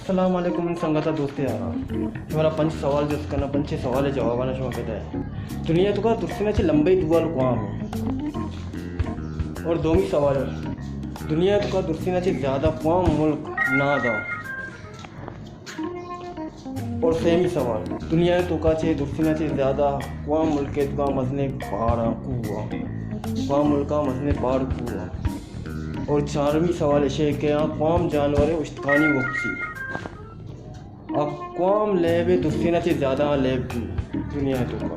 السلام علیکم، من سنگتا دوست یارا، شمارا پنچ سوال جست کرنا، پنچے سوال جوابانا شما بدے۔ دنیا توکا درسینا چے لمبے دوال کوام ہے؟ اور دومی سوال، دنیا توکا درسینا چے زیادہ کوام ملک نادا؟ اور سیمی سوال، دنیا توکا چے درسینا چے زیادہ کوام ملک توکا مزنے پہاڑا کوہ؟ کوام ملکا مزنے پہاڑ کوہ؟ اور چارمی سوال اشے کہ آ کوام جانور اشتکانی وپسی؟ آ کوام لیب درسینا چے زیادہ لیب بی دنیا توکا؟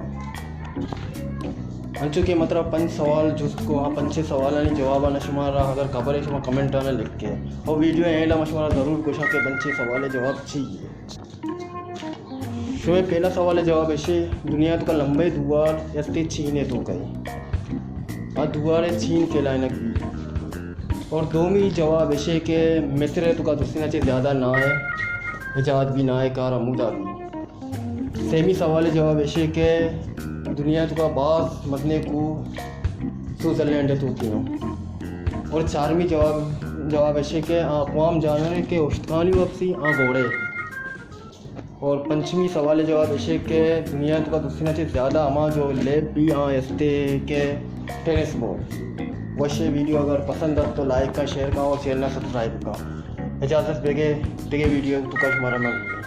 انچو کہ مطلب پنچ سوال جست کو، آ پنچے سوالانی جوابانا شمارا اگر خبر ہے شما کمنٹانا لکھ کے، اور ویڈیو اینڈا ما شمارا ضرور گوشاں کہ پنچے سوال جواب چی ہے۔ شمے پہلا سوال جواب ایشے، دنیا توکا لمبے دوار استے چین توکا ہے؟ آ دوار چین کہلائنگ بی۔ اور دومی جواب ایشے کہ مصر توکا درسینا چے زیادہ نائے، ایجاد بی نائے کار ہمودا بی۔ سیمی سوال جواب ایشے کہ دنیا توکا باز مزنے کوہ سوئٹزرلینڈ توکا ہیں۔ اور چارمی جواب، جواب ایشے کہ آ کوام جانور ہے کہ اشتکانی وپسی؟ آ گھوڑے۔ اور پنچمی سوال جواب ایشے کہ دنیا توکا درسینا چے زیادہ ہما جو لیب بی آ استے کہ ٹینس بال۔ وشے ویڈیو اگر پسند آت تو لائک کا، شیئر کا اور چینل سبسکرائب کا۔ اجازت بگے، دگے ویڈیو توکا شمارا ملیں۔